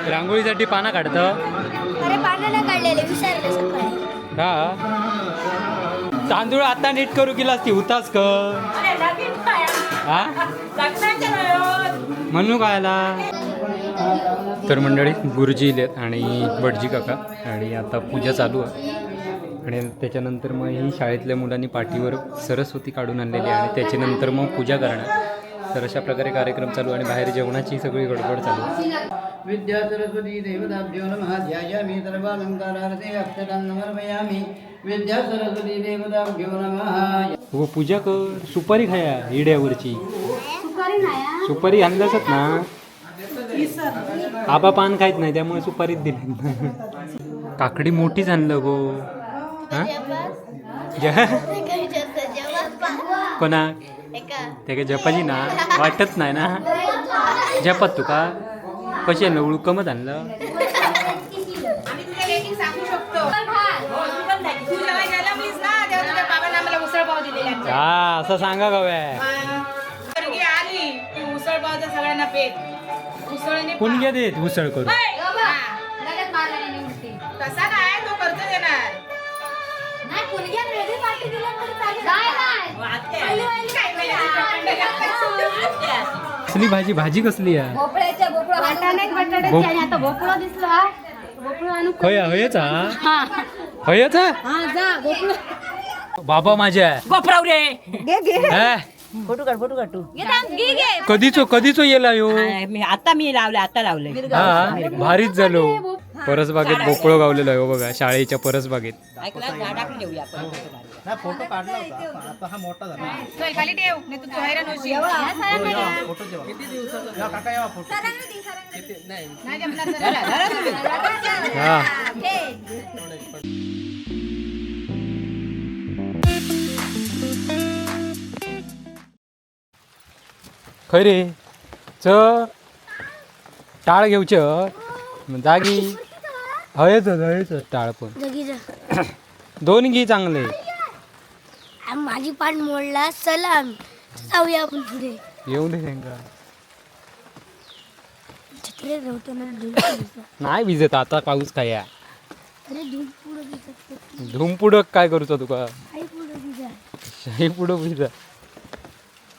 रांगोळीसाठी पाना काढतं. अरे, पानं नाही काढलेले, विसरले सकाळी. हा, तांदूळ आता नीट करू गेलास ती होतास क हा म्हणू कायला. तर मंडळी, गुरुजी इलेत आणि भटजी काका आणि आता पूजा चालू आहे आणि त्याच्यानंतर मग ही शाळेतल्या मुलांनी पाठीवर सरस्वती काढून आणलेली आहे आणि त्याच्यानंतर मग पूजा करणार. तर अशा प्रकारे कार्यक्रम चालू आणि बाहेर जेवणाची सगळी गडबड चालू आहे. विद्या सरस्वती देवताभ्यो नमः. ध्यायामि, सर्वालङ्कारार्थे अक्षरान् समर्पयामि. विद्या सरस्वती देवताभ्यो नमः. हो, पूजा कर. सुपारी खाया इड्यावरची. सुपारी आणल्यासत ना आबा, पान खायत नाही, त्यामुळे सुपारीच दिली. काकडी मोठीच आणलं गो. हा कोणा ते काय जपाची ना वाटत नाही ना जपात. तुका कशी आणलं? उळकमच आणलं. आम्ही तुझ्या लेकीक सांगू शकतो हो, तू पण तू जेव्हा जन्मलीस ना, तेव्हा तुझ्या बाबांना आम्हाला उसळ पाव दिलेला आमच्या. हा, असं सांगा गव्या. पोरगी आली की उसळ पावचा सगळ्यांना पेट उसळने. कोण घ्या देत उसळ करू. तसा नाही, तो खर्च देणार. कसली भाजी? भाजी कसली आहे? भोपळ्याच्या, भोपळा, वाटाणे, बटाट्याची आणि आता भोपळा दिसला. भोपळा आणू. खय हयच हा हयच. हा, जा भोपळा. बाबा माझ्या. गोपराव रे. हे? फोटो काढ, फोटो काढ तू. कधीचो कधीचो येला यो? मी आता मी लावले, आता लावले. हा, भारीच झालो. परसबागेत भोपळो गावलेलो आहे हो बघा, शाळेच्या परसबागेत. घेऊया आपण. नाही, फोटो काढला होता पण आता हा मोठा झाला. चल, खाली ठेव, नाही तू हैराण होशील. फोटो जेव्हा किती दिवसाचा काका यावा फोटो. नाही जमणार तर. हा. खय रे च टाळ घेऊच जागी. हयच हयच टाळ पण. जगी जा. दोन घे चांगले. माझी पान मोडला. चला, जाऊया आपण पुढे. येऊ दे त्यांका. छत्रे होतो ना, धूम दिसतो. नाही भिजत आता पाऊस काय या. अरे, धूम पुढं दिसत. धूम पुढं काय करूचा तुका? आई पुढं दिसत. शाही पुढं भिजा.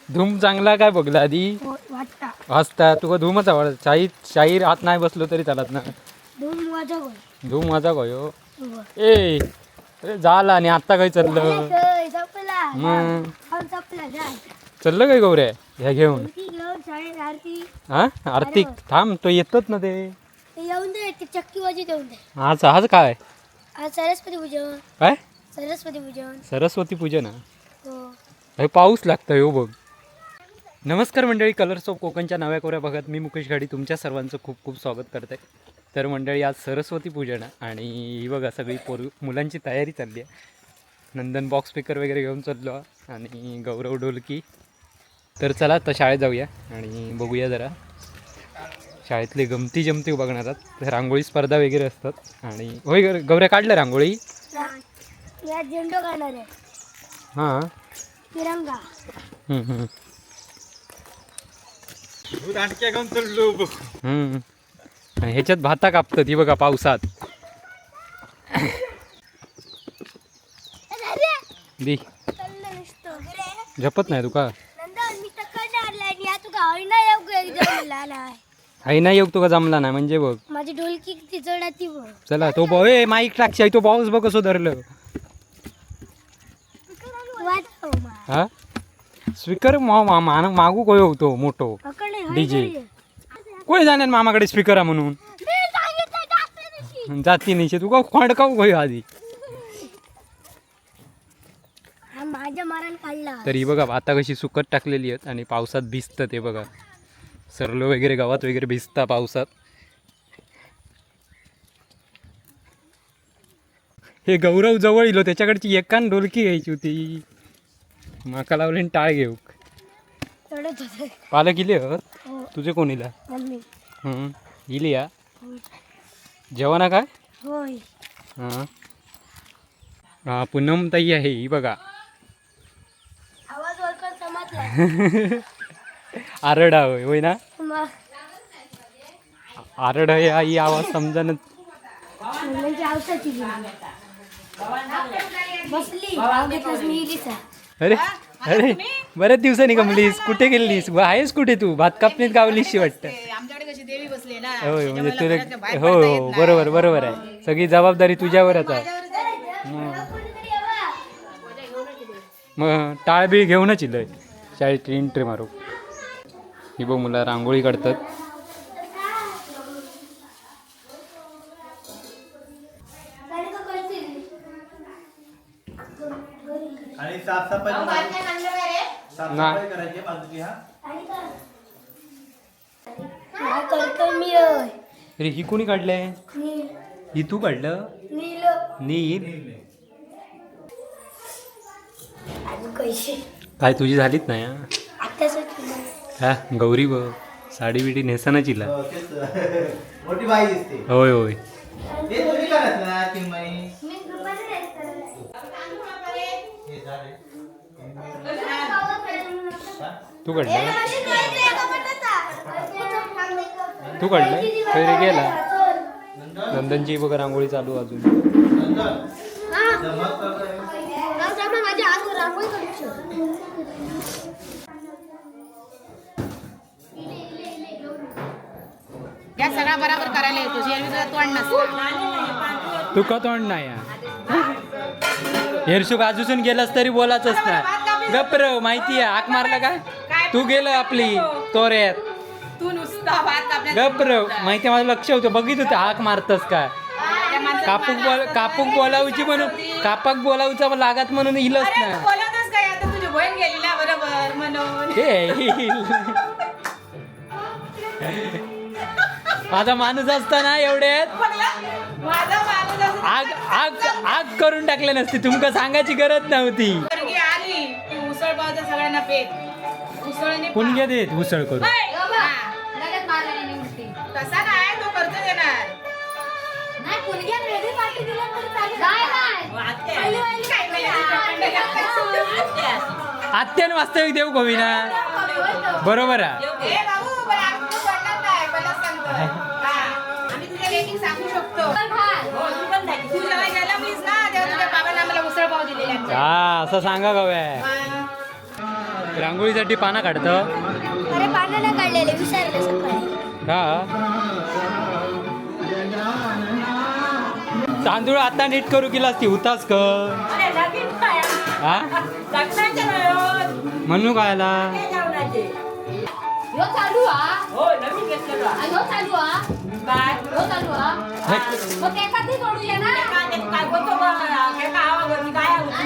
धूम चांगला काय बघला आधी? हो, वाटता. वाजता तुका धूमच आवडत. शाही शाहीर आत नाही बसलो तरी चालत ना. धूम वाजा गोय. धूम माझा गयो. ए अरे, झाला आणि आता काय चाललं? संपला. मग संपला, जा. चाललं काय गौऱ्या ह्या घेऊन? ती घेऊन शाळेत आरती. हा, आर्थिक थांब, तो येतच ना ते. ते येऊन दे, ते चक्की वाजत येऊन दे. आज आज काय? आज सरस्वती पूजन. काय? सरस्वती पूजन. सरस्वती पूजन हा? हो. अरे, पाऊस लागतोय हो बघ. नमस्कार मंडळी, कलर्स ऑफ कोकणच्या नव्या कोऱ्या भागात मी मुकेश घाडी तुमच्या सर्वांचं खूप खूप स्वागत करते. तर मंडळी, आज सरस्वती पूजन आहे आणि ही बघा सगळी पोर मुलांची तयारी चालली आहे. नंदन बॉक्स स्पीकर वगैरे घेऊन चाललो आणि गौरव ढोलकी. तर चला आता शाळेत जाऊया आणि बघूया जरा शाळेतले गमती जमती बघणार आहात. रांगोळी स्पर्धा वगैरे असतात आणि होय गौऱ्या, काढलं रांगोळी? या झेंडो काढणार आहे. हां. तिरंगा. हम्म, हम्म. हम्म. आणि ह्याच्यात भाता कापतात ही बघा पावसात. दी. चाललं नुसतं. झपत नाही तुका. नंदन, मी तक्कड आणलाय आणि या तुका हळी नाही येऊ जमला नाही. हाय नाही योग तुका जमला नाही म्हणजे बघ. माझी ढोलकी किती जड आहे ती बघ. चला, तो भाऊ ए माईक टाकशी. तो पाऊस बघ कसं धरलं. वाजव मा. हा स्पीकर मागू कोय होतो मोठो. पकडले हळी. DJ. धरली. कोय जाणार मामाकडे स्पीकर आहे म्हणून. मी सांगितलं जास्त दिवशी. जाती नाही तुका खोंडकाऊ कोय आधी. हा माझ्या मारान काढला. तर ही बघा आता कशी सुकत टाकलेली आहेत आणि पावसात भिजतं ते बघा. सरलं वगैरे, गावात वगैरे भिजता पावसात. हे गौरव जवळ इलो, त्याच्याकडची एकान ढोलकी घ्यायची होती. माका लावली आणि टाळ घेऊ. चढत होते. पालक इले हत? हो. तुझे कोण इला? मम्मी. हम्म, इली या जेवणा काय? होय. हां हां, पूनम ताई आहे ही बघा. आवाज वरकर समजला. आरडा होय, होय ना? मग. आरड या ही आवाज समजा म्हणजे आवसाची बसली घेतलंस मी इलीच आहे. अरे अरे बऱ्याच दिवसांनी कमलीस, कुठे गेलीस? आहेस कुठे तू? भात कापणीत गावलीशी वाटतं. आमच्याकडे कशी देवी बसली ना, होय म्हणजे त्याच्यामुळे तुला घरातनं बाहेर हो पडता येत हो नाही. बरोबर बरोबर आहे, सगळी जबाबदारी तुझ्यावरच आहे. कोणीतरी यावा. मग टाळबीळ घेऊनच इलय शाळेत एंट्री मारू. ही बघ मुलं रांगोळी काढतात. आणि का करतील? आणि साफसफाई नाही. करायची बाजूची. हा. आणि का? काय करतो मी होय? अरे ही कोणी काढलंय? नील. ही तू काढलं? नील. नील. आणि कैसे काय तुझी झालीच नाही हा? आताच हा गौरी बघ साडी बिडी नेसानाच इला. हो, तेच. मोठी बाई दिसते. होय होय. ते तुम्ही करत ना चिन्मयी. मी दुपारी rest करणार. हे झाले. तू काढलं? तू काढलं खैरे गेला. नंदनची बघ रांगोळी चालू अजून. नंदन, जमत करतोय. माझी आग रांगोळी काढू शकतो. या सगळा बराबर करायला येतो, एरवी तुझा तोंड नसतं. तुका तोंड नाही हेरशुक आजूसून गेलास तरी बोलाच ना. गप्र माहिती आहे हाक मारला काय तू गेलं आपली तोऱ्यात. तू नुसता भात कापण्यात गप्र माहिती आहे, माझं लक्ष होतं, बघित होतं हाक मारतस काय. त्या माणसाला कापूक बोल कापूक बोलावची म्हणून कापाक बोलावचा लागत म्हणून इलच अरे ना. तू बोलवतोस काय आता? तुझी बहीण गेली ना बरोबर म्हणून. हे माझा माणूस असताना एवढ्यात माझा माणूस असं आग आग आग करून टाकले नसते, तुमका सांगायची गरज नव्हती. पोरगी आली की उसळ पावचा सगळ्यांना पेट उसळने पुणग्या देत उसळ करून. हा. लगेच मारला नाही उलटी. तसा नाही तो खर्च देणार. नाही, पुणग्यात वेगळी पार्टी दिल्यानंतर चालेल. नाही नाही. पहिली वाली काय नाही. आत्यान वास्तविक देऊ ना, बरोबर आहे. ए बाबू, पण आम्ही तुला सोडणार नाही, पहिलाच सांगतो. हा. आम्ही तुझ्या लेकीक सांगू शकतो. भात. तू जेव्हा जन्मलीस ना तेव्हा तुझ्या बाबांना आम्हाला उसळ पाव दिलेला आमच्या. हा असं सांगा गव्या. हा. रांगोळीसाठी पाना काढतं. अरे पानं नाही काढलेले, विसरले सकाळी. हा तांदूळ आता नीट करू केलास ती होतास क हा म्हणू कायला. ह्यो चालू हा. आणि ह्यो चालू हा. ह्यो चालू हा. मग एखादी जोडूया ना. आणि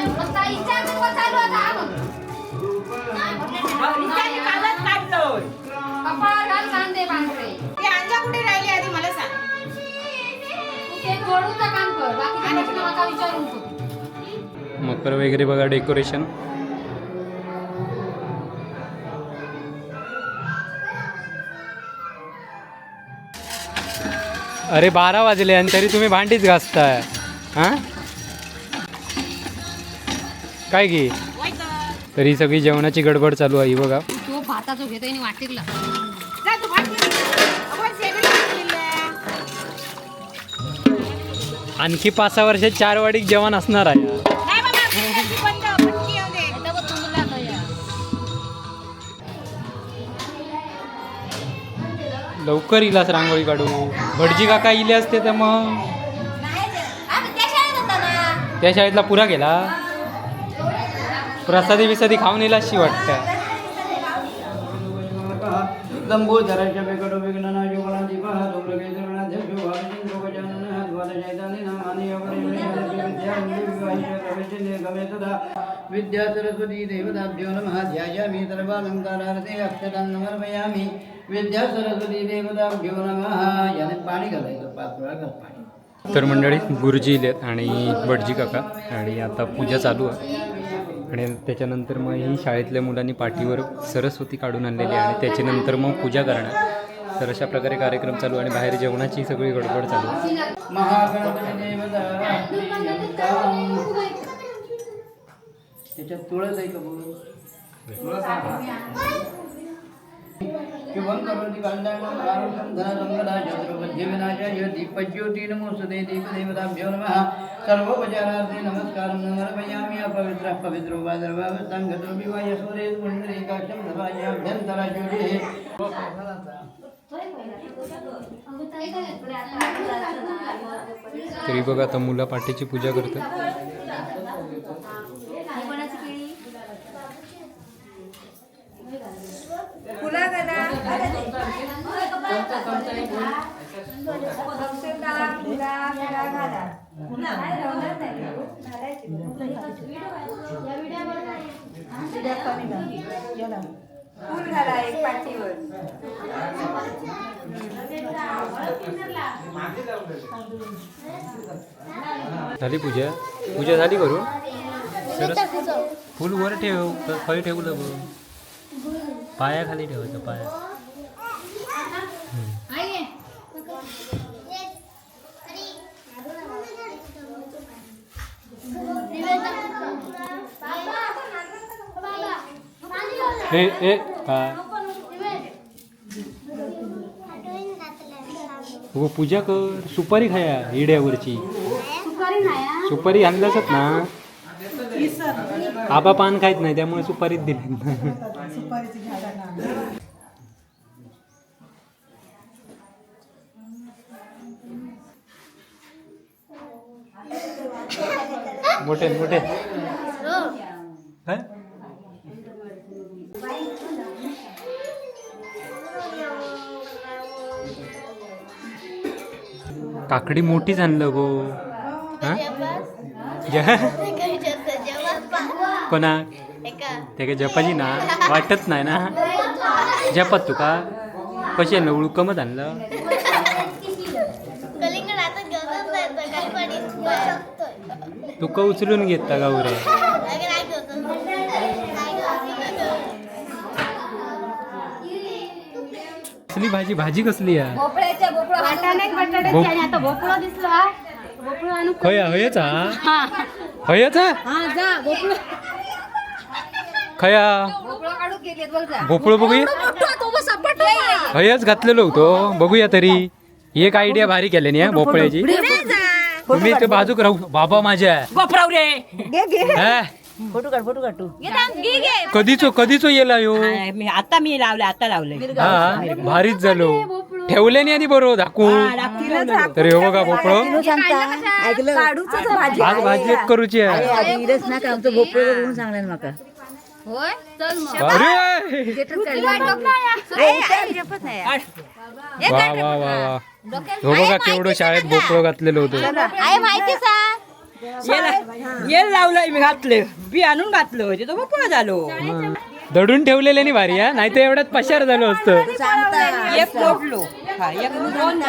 मग काय इच्छा असेल मग चालू आता हा मग. कपाळावर घाल कांदे पांढरे. ती अंजा कुठे राहिली आधी मला सांग. तू ते जोडूचं काम कर, बाकीचे प्रश्न माका विचारू नको. मकर वगैरे बघा डेकोरेशन. अरे 12 वाजले आणि तरी तुम्ही भांडीच घासताय. हा काय की तरी सगळी जेवणाची गडबड चालू आहे ही बघा. तो भाताचो घेतोय आणि वाटेकला. जा तू भात घेऊन ये. अगं, शेगडी घेतलेली आहे. आणखी 5-6 वर्षात 4 वाडीक जेवण असणार आहे. नाही बाबा, शेगडी बंद, पटकी येऊ दे. आता बघ तुंबला आता या. लवकर इलास रांगोळी काढू. भटजी काका इले असते तर मग आम्ही त्या शाळेत होता ना. त्या शाळेतला पुरा गेला. प्रसादी बिसादी खाऊन येईल अशी वाटतं. लंबोदरस्य विकटो विघ्ननाशो धूम्रकेतुर्णाध्यक्षो भाविचन्द्रो गजाननः द्वादशैतानि नामानि योगनिर्गमे तदा विद्या सरस्वती देवताभ्यो नमः. ध्यायामि सर्वालङ्कारार्थे अक्षरान् समर्पयामि. विद्या सरस्वती देवताभ्यो नमः. याने पाणी घालायचं, 5 वेळा घाल पाणी. तर मंडळी गुरुजी इलेत आणि भटजी काका आणि आता पूजा चालू आहे आणि त्याच्यानंतर मग ही शाळेतल्या मुलांनी पाठीवर सरस्वती काढून आणलेली आहे आणि त्याच्यानंतर मग पूजा करणार. तर अशा प्रकारे कार्यक्रम चालू आणि बाहेर जेवणाची सगळी गडबड चालू आहे. महागणपती देवता. त्याच्यात तुळस आहे का बघू? शुभं करोति कल्याणं आरोग्यं धनसम्पदा शत्रुबुद्धिविनाशाय दीपज्योति नमोस्तुते दीपदेवताभ्यो नमः। सर्वोपचारार्थे नमस्कारं समर्पयामि। अपवित्रः पवित्रो वा सर्वावस्थां गतो विवाय सूर्ये पुण्डरीकाक्षं सभायाभ्यन्तरज्योतिः। तरी बघा आता मुला पाठीची पूजा करतात. फुल घाला एक पाठीवर. झाली पूजा? पूजा झाली करून? सरस फुल वर ठेव, खय ठेवलं बघ, पायाखाली ठेवायचं पाया. ए ए काय हो, पूजा कर, सुपारी खाया इड्यावरची सुपारी आणलंच ना. आबा पान खायत नाही त्यामुळे सुपारीच दिली. मोठे मोठे काय काकडी मोठीच आणलं गो. कोणा ते जपाची ना वाटत नाही ना जपात तुका कशी आणलं उळकमत आणलं. तुका उचलून घेतला गावरे. कसली भाजी? भाजी कसली आहे? खय हयच हा हयच खया भोपळो बघूया. हयच घातलेलो होतो बघूया तरी. एक आयडिया भारी केल्यानी हा भोपळ्याची. तुम्ही ते बाजूक राहू बाबा माझ्या. फोटो काढ, फोटो काढ तू. कधीचो कधीचो येला यो? मी आता मी लावले, आता लावले. हा भारीच झालो ठेवले नाही आणि बरोबर झाकून. तर हे बघा भोपळो आज भाजी एक करूची आहे. अरे वा वा वा वा. हो बघा केवढं शाळेत भोपळो घातलेलं होतं. येल लावलंय मी, घातले बी आणून घातलं होते तो भोपळा झालो. दडून ठेवलेले नाही भारी हा, नाही तर एवढ्यात पशार झालो असतं. एक मोडलो, एक दोन.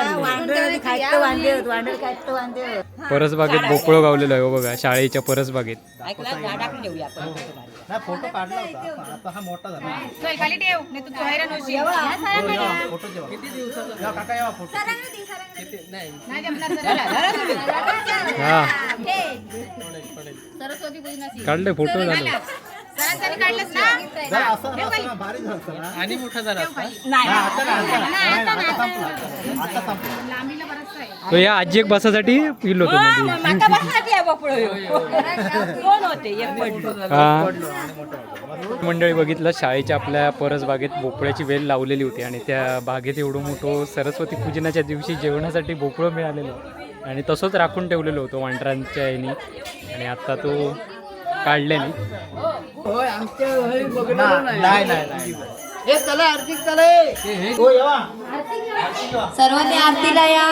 परसबागेत भोपळो गावलेलो आहे हो बघा, शाळेच्या परसबागेत. नाही फोटो काढला होता पण आता हा मोठा झाला. चल खाली ठेव, नाही तू हैराण होशील. फोटो जेव्हा किती दिवसाचा काका यावा फोटो नाही जमणार तर. हा काढले फोटो झालो. सरांनी काढलंच ना. जरा असं असं भारी झालं ना आणि मोठा झाला नाही आता नाही, आता नाही, आता संपला, आता संपला. लांबीला बराचसा आहे. तो या आजी एक बसासाठी पिलो होतो मध्ये. माका बससाठी आहे भोपळो ह्यो. दोन होते एक पडलो. हा. मंडळी बघितलं शाळेच्या आपल्या परसबागेत भोपळ्याची वेल लावलेली होती आणि त्या बागेत एवढं मोठं सरस्वती पूजनाच्या दिवशी जेवणासाठी भोपळं मिळालेलं आणि तसंच राखून ठेवलेलं होतं वांढरांच्या ह्यानी आणि आता तो काढले नाही. नाही नाही नाही. ए चला आर्थिक चला हो येवा. सर्वांनी आरतीला या.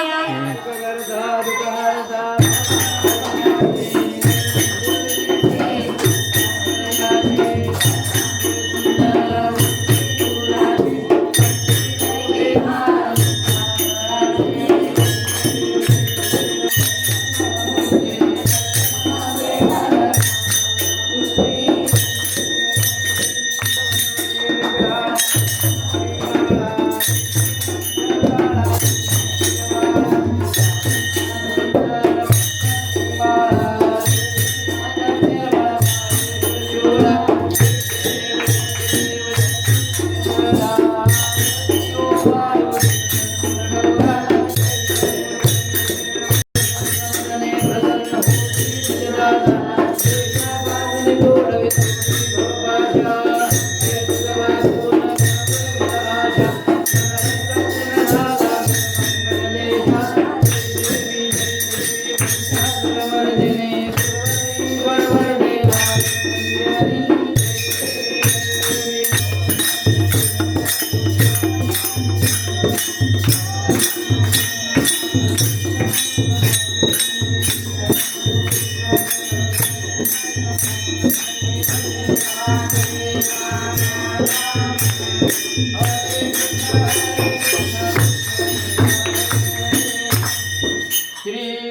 श्री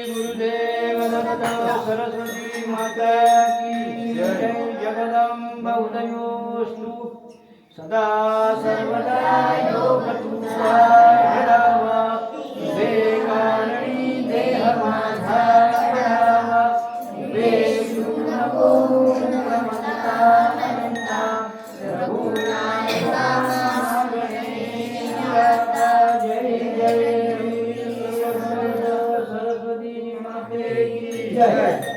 गुरुदेव दत्त सरस्वती माता की जय। जगदंब उदयोस्तु सदा सर्वदा योगतुवा तुझे कारणी देह माझा पडावा, वेसू नको मूकमंता अनंता, रघुनाथा मागणे निराता। जय जय सरस्वती माते की जय।